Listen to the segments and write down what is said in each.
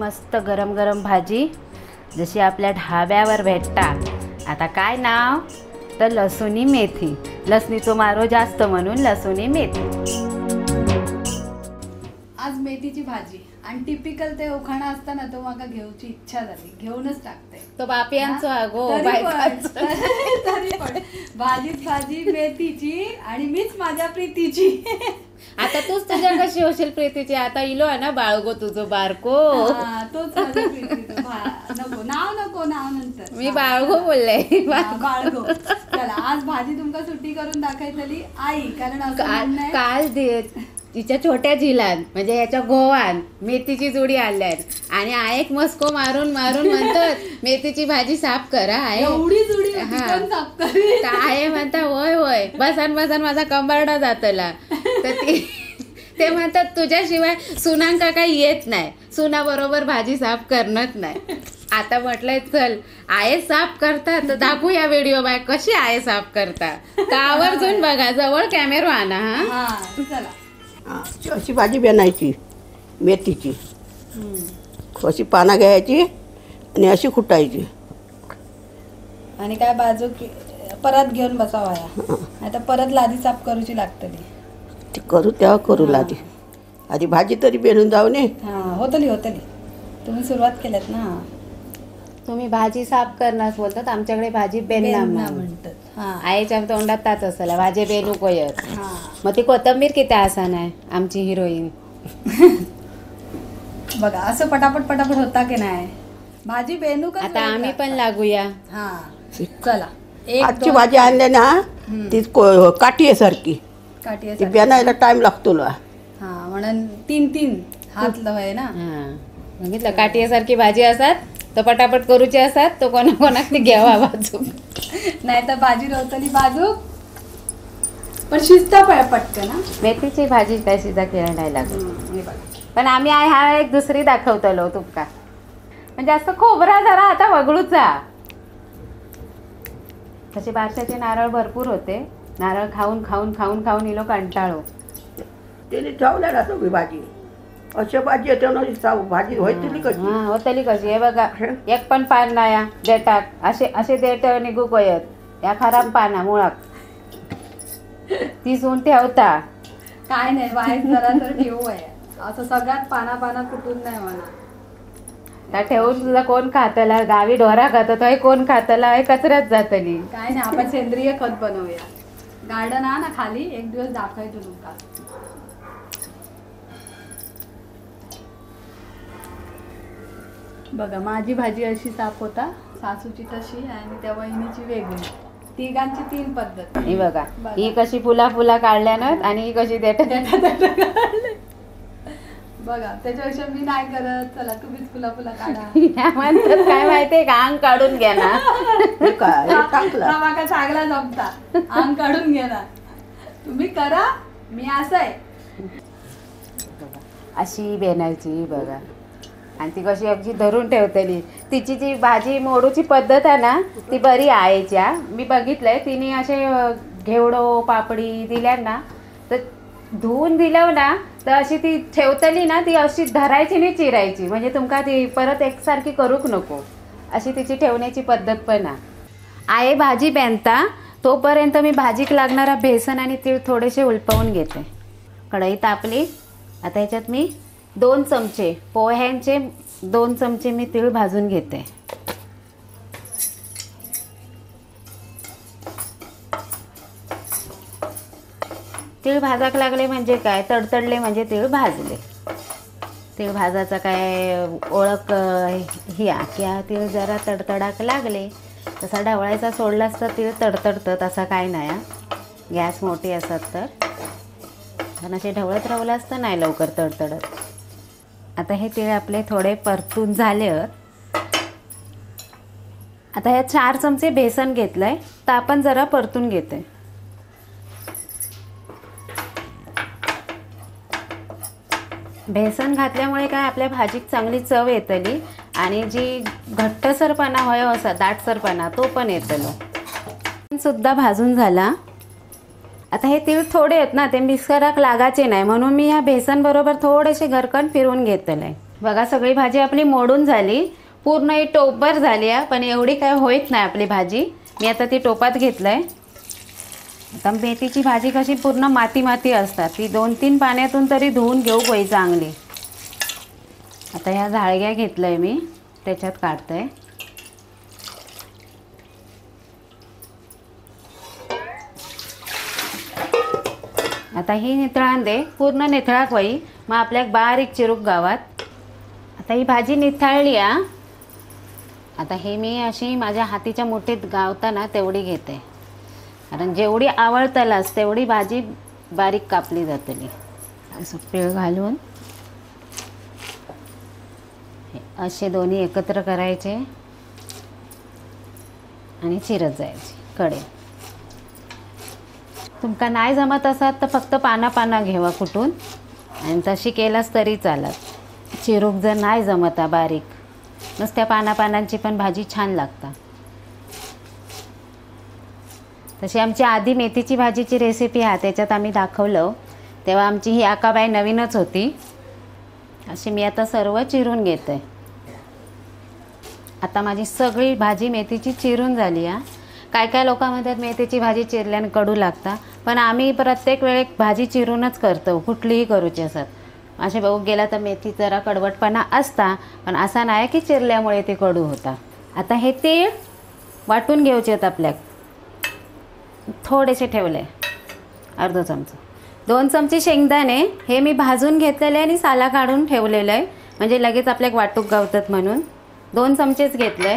मस्त गरम गरम भाजी जशी आपल्या ढाब्यावर भेटता। आता काय नाव तर लसुणी मेथी। लसणीचो मारो जास्त म्हणून लसुणी मेथी। आज मेथीची भाजी आणि टिपिकल ते उखाणा असताना तो माका घेऊची इच्छा झाली, घेऊनच टाकते। तो बापियांचो अगो तरी पण भाजीत भाजी मेथीची आणि मीच माझ्या प्रीतीची। आता तूच तुझ्या कशी होशील प्रीतीची, आता इलो आहे ना बाळगो तुझो बारको, तोच माझ्या प्रीतीचो। नको नाव नको, नाव नंतर मी बाळगो बोलले, बाळगो। चला आज भाजी तुमका सुट्टी करून दाखवतली आई, कारण असं काल तिच्या छोट्या झिलान म्हणजे याच्या गोवान मेथीची जुडी आणल्यान आणि आएक मस्को मारून मारून म्हणतात मेथीची भाजी साफ करा। एवढी जुडी साफ करी आहे म्हणता, होय होय बसान बसान माझा कंबारडा जातला। तर ते म्हणतात तुझ्याशिवाय सुनांका काही येत नाही, सुना बरोबर भाजी साफ करणार नाही। आता म्हटलंय चल आहे साफ करता तर दाखवूया व्हिडिओ बाय कशी आहे साफ करता, तर आवर्जून बघा, जवळ कॅमेरा आणा। हा चला, अशी भाजी बनायची मेथीची, अशी पानं घ्यायची आणि अशी खुटायची आणि काय बाजू परत घेऊन बसावा, आता परत लादी साफ करूची लागतली। ती करू तेव्हा करू लादी, आधी भाजी तरी बनून जाऊ ने। हां होतली होतली, तुम्ही सुरुवात केल्यात ना। तुम्ही भाजी साफ करणार बोलतात, आमच्याकडे भाजी बेन्ना म्हणतात। आईच्या तोंडात ताच असेल भाजी बेनू कोयत। मग ती कोथिंबीर किती आसान आहे आमची हिरोईन। बघा असं पटापट पटापट होता की नाही भाजी बेनू। आता आम्ही पण लागूया। हा चला, आजची भाजी आणली ना ती काठी आहे सारखी, ती बेनायला टाइम लागतो ना। हा म्हणून तीन तीन हात लवाय ना। बघितलं काठीसारखी भाजी असतात तर पटापट करूची असतात, तो कोणा कोणाक घ्यावा बाजू, नाही तर भाजी रवतली बाजू पण शिजता पटकन। मेथीची भाजी काय शिजा केला नाही लागत, पण आम्ही हा एक दुसरी दाखवतलो तुमका, म्हणजे असं खोबरा जरा आता वगळूचा। तसे बारशाचे नारळ भरपूर होते, नारळ खाऊन खाऊन खाऊन खाऊन इलो कंटाळो। त्याने ठेवल्या ना सगळी भाजी, अशा भाजी येते ना भाजी होतली कशी, होतली कशी। हे बघा एक पण पान नाही देटाक, असे असे देठ निघू कोयत या खराब पाना मुळाक ती सून ठेवता काय नाही वाईट जरा तर ठेवू आहे असं सगळ्यात पाना पाना कुठून नाही म्हणा। त्या ठेवून तुला कोण खातला, गावी ढोरा खातो तो कोण खातला, कचऱ्यात जातली। काय नाही आपण सेंद्रिय खत बनवूया, गार्डन हा ना खाली, एक दिवस दाखवायचो तुमका। बघा माझी भाजी अशी साफ होता, सासूची तशी आणि त्या वहिनीची वेगळी, तिघांची तीन पद्धत। ही बघा ही कशी फुला फुला काढल्या ना आणि ही कशी देठ बघा, त्याच्यापेक्षा मी नाही करत, चला तुम्हीच फुला फुला काढा। म्हणतात काय माहितीये का, अंग काढून घ्या ना, माका चांगला जमता अंग काढून घ्या ना, तुम्ही करा मी असं आहे। अशी बेनायची बघा, आणि ती कशी अगदी धरून ठेवतली। तिची जी भाजी मोडूची पद्धत आहे ना ती बरी आईच्या, मी बघितलंय तिने असे घेवडो पापडी दिल्या ना तर धुवून दिलं ना तर अशी ती ठेवतली ना, ती अशी धरायची नाही चिरायची, म्हणजे तुमका ती परत एकसारखी करूक नको, अशी तिची ठेवण्याची पद्धत पण आहे। आई भाजी बांधता तोपर्यंत मी भाजीक लागणारा बेसन आणि तीळ थोडेसे उलपवून घेते। कढई तापली, आता ह्याच्यात मी 2 चमचे पोह्यांचे 2 चमचे मी तीळ भाजून घेते। तीळ भाजाक लागले म्हणजे काय, तडतडले म्हणजे तीळ भाजले। तीळ भाजाचा काय ओळख ही की तीळ जरा तडतडाक लागले, तसा ढवळायचा सोडलास तर तीळ तडतडतं, तसा काय नाही। गॅस मोठी असत तर, पण असे ढवळत राहिलास तर नाही लवकर तडतडत। आता हे तीळ आपले थोडे परतून झाले। आता ह्या 4 चमचे बेसन घेतलंय तर आपण जरा परतून घेते। बेसन घातल्यामुळे काय आपल्या भाजीत चांगली चव येतली आणि जी घट्टसरपणा होय असा दाटसरपणा तो पण येतलो। सुद्धा भाजून झाला। आता हे तीळ थोडे आहेत ना ते मिक्सराक लागायचे नाही, म्हणून मी ह्या बेसन बरोबर थोडेसे घरकन फिरवून घेतले। बघा सगळी भाजी आपली मोडून झाली, पूर्ण ही टोपभर झाली आहे, पण एवढी काय होत नाही आपली भाजी। मी आता ती टोपात घेतलंय। आता मेथीची भाजी कशी पूर्ण माती माती असतात, ती 2-3 पाण्यातून तरी धुवून घेऊ पाहिजे चांगली। आता ह्या झाळग्या घेतलंय मी, त्याच्यात काढते। आता ही निथळान दे, पूर्ण निथळाक वही, मग आपल्या बारीक चिरूक गावात। आता ही भाजी निथळली आ। आता हे मी अशी माझ्या हातीच्या मुठीत गावताना तेवढी घेते, कारण जेवढी आवडतलास तेवढी भाजी बारीक कापली जातली। असं पीळ घालून असे दोन्ही एकत्र करायचे आणि चिरत जायचे कडे। तुमका नाही जमत असाल तर फक्त पाना पाना घेवा कुटून आणि तशी केलास तरी चालत। चिरूक जर नाही जमता बारीक, नुसत्या पाना पानांची पण भाजी छान लागता। तशी आमची आधी मेथीची भाजीची रेसिपी आहे, त्याच्यात आम्ही दाखवलं तेव्हा आमची ही आकाबाई नवीनच होती। अशी मी आता सर्व चिरून घेते। आता माझी सगळी भाजी मेथीची चिरून झाली आहे। काय काय लोक म्हणतात मेथीची भाजी चिरल्यानं कडू लागता, पण आम्ही प्रत्येक वेळी भाजी चिरूनच करतो, कुठलीही करूची असत। असे बघू गेला तर मेथी जरा कडवटपणा असता, पण असा नाही की चिरल्यामुळे ते कडू होता। आता हे तीळ वाटून घ्यायचे आहेत आपल्या, थोडेसे ठेवले अर्धा चमचा। 2 चमचे शेंगदाणे हे मी भाजून घेतलेले आणि साला काढून ठेवलेलं आहे, म्हणजे लगेच आपल्या वाटूक गावतात म्हणून 2 चमचेच घेतले।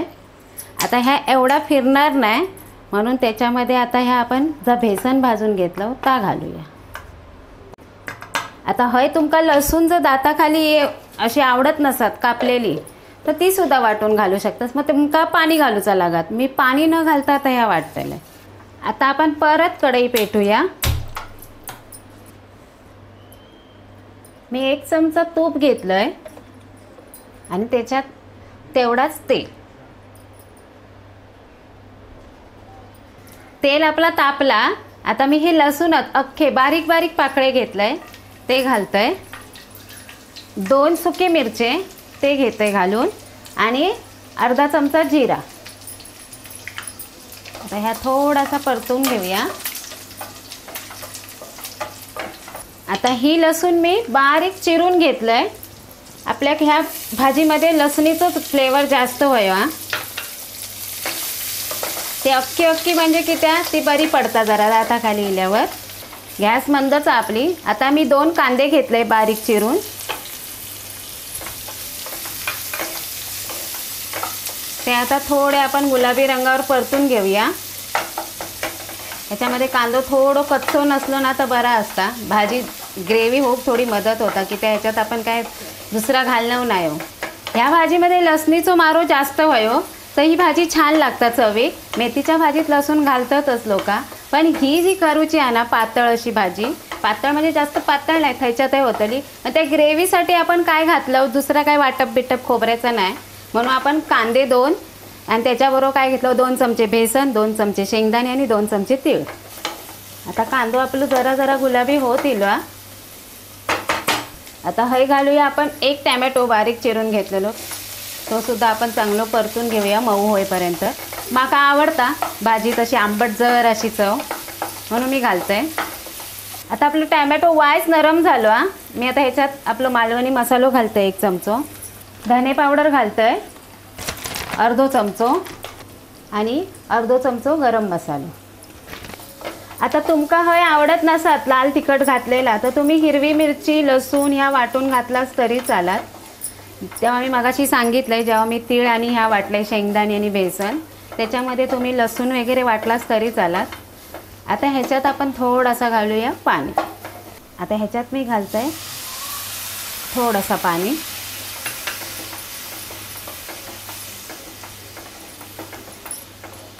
आता ह्या एवढा फिरणार नाही म्हणून त्याच्यामध्ये आता ह्या आपण जा बेसन भाजून घेतलं ता घालूया। आता हय तुमका लसूण जर दाताखाली अशी आवडत नसत कापलेली तर ती सुद्धा वाटून घालू शकतात, मग तुमका पाणी घालूचा लागत। मी पाणी न घालता आता ह्या वाटतले। आता आपण परत कढई पेटूया। मी 1 चमचा तूप घेतलंय आणि त्याच्यात तेवढाच तेल। तेल आपला तापला। आता मी हे लसूण अख्खे बारीक बारीक पाकळे घेतलंय ते घालतंय, 2 सुके मिरचे ते घेते घालून आणि अर्धा चमचा जिरा। आता ह्या थोडासा परतून घेऊया। आता ही लसूण मी बारीक चिरून घेतलंय। आपल्या ह्या भाजीमध्ये लसणीचंच फ्लेवर जास्त होय। ते अख्खी अख्खी म्हणजे की त्या ती बरी पडता जरा दाताखाली इल्यावर। गॅस मंदच आपली। आता मी 2 कांदे घेतले बारीक चिरून। ते आता थोडे आपण गुलाबी रंगावर परतून घेऊया। ह्याच्यामध्ये कांदो थोडं कच्चो नसलो ना तर बरा असता, भाजी ग्रेव्ही होऊक थोडी मदत होता की त्या ह्याच्यात आपण काय दुसरा घालणं नाही हो। ह्या भाजीमध्ये लसणीचो मारो जास्त होयो तर ही भाजी छान लागता चवीक। मेथीच्या भाजीत लसूण घालतातच लोक, पण ही जी करूची आहे ना पातळ अशी भाजी, पातळ म्हणजे जास्त पातळ नाही, थैच्यातही होतली। मग त्या ग्रेव्हीसाठी आपण काय घातलं दुसरा काय वाटप बिटप खोबऱ्याचं नाही, म्हणून आपण कांदे 2 आणि त्याच्याबरोबर काय घेतलं 2 चमचे बेसन, 2 चमचे शेंगदाणे आणि 2 चमचे तीळ। आता कांदो आपलं जरा जरा गुलाबी होत येईल। आता हे घालूया आपण 1 टॅमॅटो बारीक चिरून घेतलेलो, तो सुद्धा आपण चांगलं परतून घेऊया मऊ होईपर्यंत। माका आवडता भाजी तशी आंबट जर अशी चव म्हणून मी घालते। आता आपलं टॅमॅटो वायच नरम झालो हा। मी आता ह्याच्यात आपलं मालवणी मसालो घालते 1 चमचो, धने पावडर घालते अर्धो चमचो आणि अर्धो चमचो गरम मसालो। आता तुमका हय आवडत नसत लाल तिखट घातलेला तर तुम्ही हिरवी मिरची लसूण ह्या वाटून घातलास तरी चालत। तेव्हा मी मगाशी सांगितलंय जेव्हा मी तीळ आणि ह्या वाटले शेंगदाणे आणि बेसन त्याच्यामध्ये तुम्ही लसूण वगैरे वाटलास तरी चालत। आता ह्याच्यात आपण थोडासा घालूया पाणी। आता ह्याच्यात मी घालते थोडासा पाणी।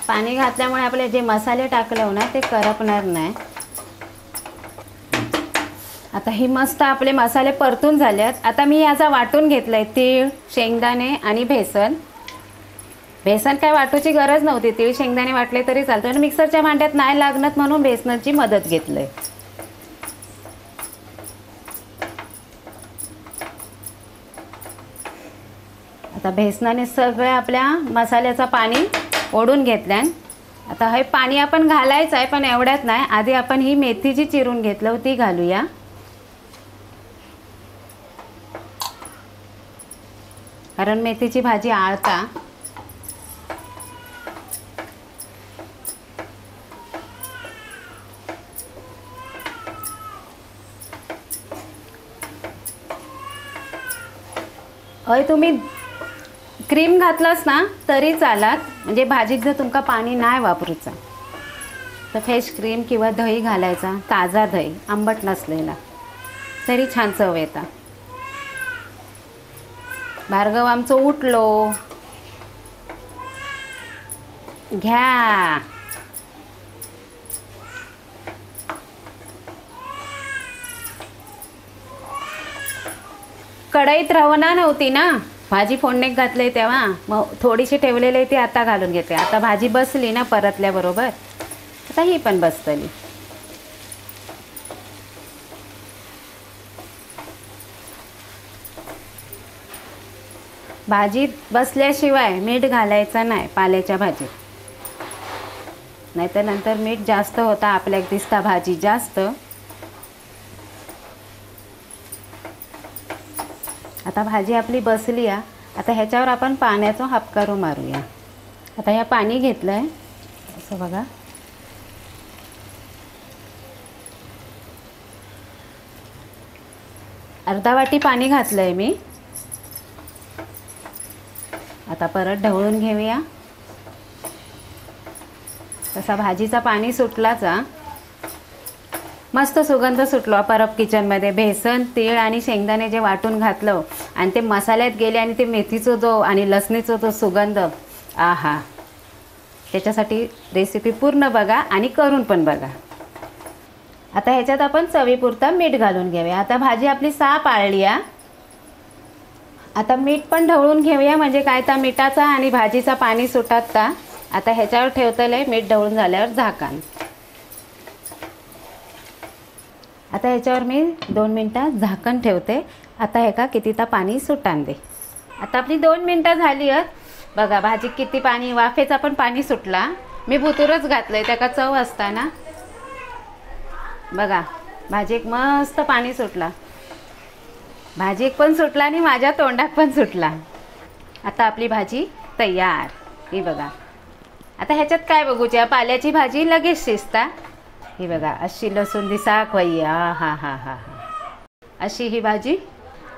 पाणी घातल्यामुळे आपले जे मसाले टाकले हो ना ते करपणार नाही। आता ही मस्त आपले मसाले परतून झाले आहेत। आता मी याचा वाटून घेतलंय तीळ शेंगदाणे आणि बेसन। बेसन काय वाटूची गरज नव्हती, तीळ शेंगदाणे वाटले तरी चालतं, आणि मिक्सरच्या भांड्यात नाही लागणार म्हणून बेसनाची मदत घेतली। आता बेसनाने सगळ्या आपल्या मसाल्याचं पाणी ओढून घेतल्यान। आता हे पाणी आपण घालायचं आहे पण एवढ्यात नाही, आधी आपण ही मेथी जी चिरून घेतलं ती घालूया। कारण मेथीची भाजी आळता। हय तुम्ही क्रीम घातलास ना तरी चालत, म्हणजे भाजीत जर तुमका पाणी नाही वापरूचा तर फ्रेश क्रीम किंवा दही घालायचा, ताजा दही आंबट नसलेला तरी छान चव येता। भार्गव आमचं उठलो, घ्या। कढईत रवना नव्हती ना, भाजी फोडणीत घातली तेव्हा, मग थोडीशी ठेवलेली ती आता घालून घेते। आता भाजी बसली ना परतल्याबरोबर, आता ही पण बसतली। भाजी बसल्याशिवाय मीठ घालायचं नाही पाल्याच्या भाजीत, नाहीतर नंतर मीठ जास्त होता, आपल्याक दिसता भाजी जास्त। आता भाजी आपली बसली आहे, आता ह्याच्यावर आपण पाण्याचा हापकारो मारूया। आता ह्या पाणी घेतलं आहे असं बघा, अर्धा वाटी पाणी घातलं आहे मी। आता परत ढवळून घेऊया। तसा भाजीचा पाणी सुटलाचा मस्त सुगंध सुटलो परब किचनमध्ये। बेसन तीळ आणि शेंगदाणे जे वाटून घातलं आणि ते मसाल्यात गेले आणि ते मेथीचो जो आणि लसणीचो जो सुगंध, आहा। त्याच्यासाठी रेसिपी पूर्ण बघा आणि करून पण बघा। आता ह्याच्यात आपण चवीपुरता मीठ घालून घेऊया। आता भाजी आपली साफ आळली आहे, आता मीठ पण ढवळून घेऊया, म्हणजे काय तर मिठाचा आणि भाजीचा पाणी सुटत। आता ह्याच्यावर ठेवतले मीठ ढवळून झाल्यावर झाकण। आता ह्याच्यावर मी 2 मिनटं झाकण ठेवते। आता हे का किती ता पाणी सुटान दे। आता आपली 2 मिनटं झाली आहेत बघा, भाजी किती पाणी, वाफेचा पण पाणी सुटला। मी भुतूरच घातलंय, त्याका चव असताना बघा भाजी एक मस्त पाणी सुटला, भाजी एक पण सुटला आणि माझ्या तोंडात पण सुटला। आता आपली भाजी तयार, ही बघा। आता ह्याच्यात काय बघूच्या, पाल्याची भाजी लगेच शिजता। ही बघा अशी लसूण दिसाक होई, हा हा हा हा। अशी ही भाजी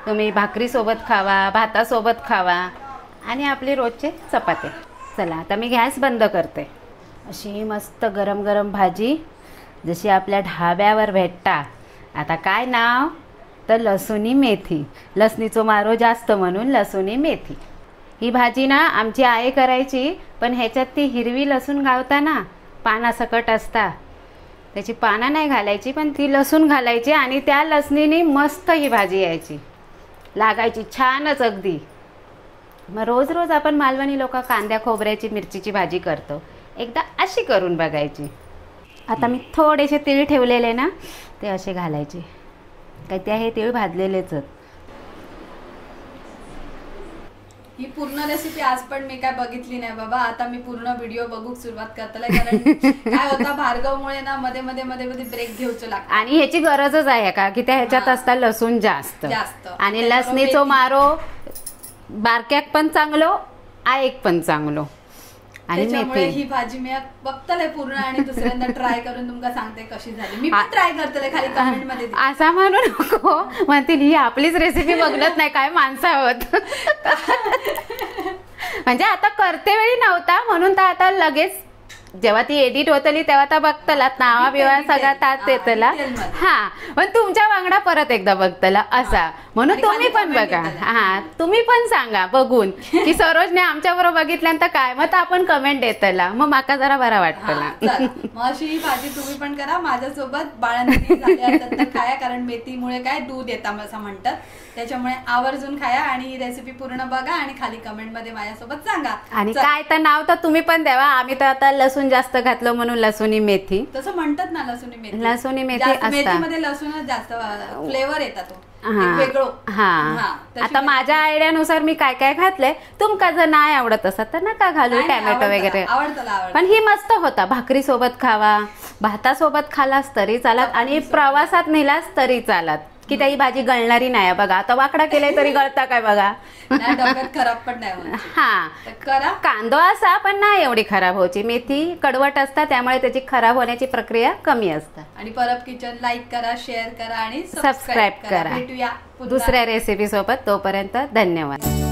तुम्ही भाकरीसोबत खावा, भातासोबत खावा आणि आपले रोजचे चपाते। चला आता मी गॅस बंद करते। अशी मस्त गरम गरम भाजी जशी आपल्या ढाब्यावर भेटता। आता काय नाव तर लसुणी मेथी, लसणीचो मारो जास्त म्हणून लसुणी मेथी। ही भाजी ना आमची आई करायची, पण ह्याच्यात ती हिरवी लसूण घालता ना, पानासकट असता, त्याची पानं नाही घालायची पण ती लसूण घालायची आणि त्या लसणीने मस्त ही भाजी यायची, लागायची छानच अगदी। मग रोज रोज आपण मालवणी लोक कांद्या खोबऱ्याची मिरचीची भाजी करतो, एकदा अशी करून बघायची। आता मी थोडेसे तीळ ठेवलेले ना ते असे घालायचे, काय ते हे तीळ भाजलेलेच। ही पूर्ण रेसिपी आज पण मी काय बघितली नाही बाबा, आता मी पूर्ण व्हिडिओ बघू सुरुवात करतले, कारण काय होता भार्गवमुळे ना मध्ये मध्ये मध्ये मध्ये ब्रेक घेऊच लागतो। आणि ह्याची गरजच आहे का की त्या ह्याच्यात असता लसूण जास्त जास्त आणि लसणीचो मारो बारक्याक पण चांगलो, आईक पण चांगलो। आणि त्याच्यामुळे ही भाजी मी बघतले पूर्ण आणि दुसऱ्यांदा ट्राय करून तुमका सांगते कशी झाली। मी पण ट्राय करतले, खाली कमेंट मध्ये असा म्हणू नको, म्हणतील ही आपलीच रेसिपी बघत नाही काय माणसं आहोत। म्हणजे आता करते वेळी नव्हता म्हणून तर आता लगेच जेव्हा ती एडिट होतली तेव्हा तर बघतला, नावा बिवा सगळा तात येतला, हा पण तुमच्या वांगडा परत एकदा बघतला असा, म्हणून तुम्ही पण बघा, हा तुम्ही पण सांगा बघून की सरोजने आमच्या बरोबर बघितल्यानंतर काय मग आपण कमेंट देतला, मग माका जरा बरा वाटतला। मग अशी ही भाजी तुम्ही पण करा माझ्यासोबत, बाळांनी खाया, कारण मेथीमुळे काय दूध येतं असं म्हणतात, त्याच्यामुळे आवर्जून खाया आणि ही रेसिपी पूर्ण बघा आणि खाली कमेंट मध्ये माझ्यासोबत सांगा। आणि काय तर नाव तर तुम्ही पण द्यावा, आम्ही तर आता लसूण जास्त घातलं म्हणून लसुणी मेथी तसं म्हणतात ना, लसुणी मेथी, लसुणी मेथी मेथीमध्ये लसूणच जास्त फ्लेवर येतात, वेगळो. हा, आता माझ्या आयडियानुसार मी काय काय घातलंय, तुमका जर नाही आवडत असत तर नका घालू टॅमॅटो वगैरे, पण ही मस्त होता. भाकरी सोबत खावा, भातासोबत खालास तरी चालत आणि प्रवासात नेलास तरी चालत, की त्याही भाजी गळणारी नाही. बघा आता वाकडा केलाय तरी गळता काय बघा, खराब पण नाही. हा करा कांदो असा पण नाही एवढी खराब होची. मेथी कडवट असतात त्यामुळे त्याची खराब होण्याची प्रक्रिया कमी असते. आणि परब किचन लाईक करा, शेअर करा आणि सबस्क्राईब करा. भेटूया दुसऱ्या रेसिपी सोबत, तोपर्यंत धन्यवाद.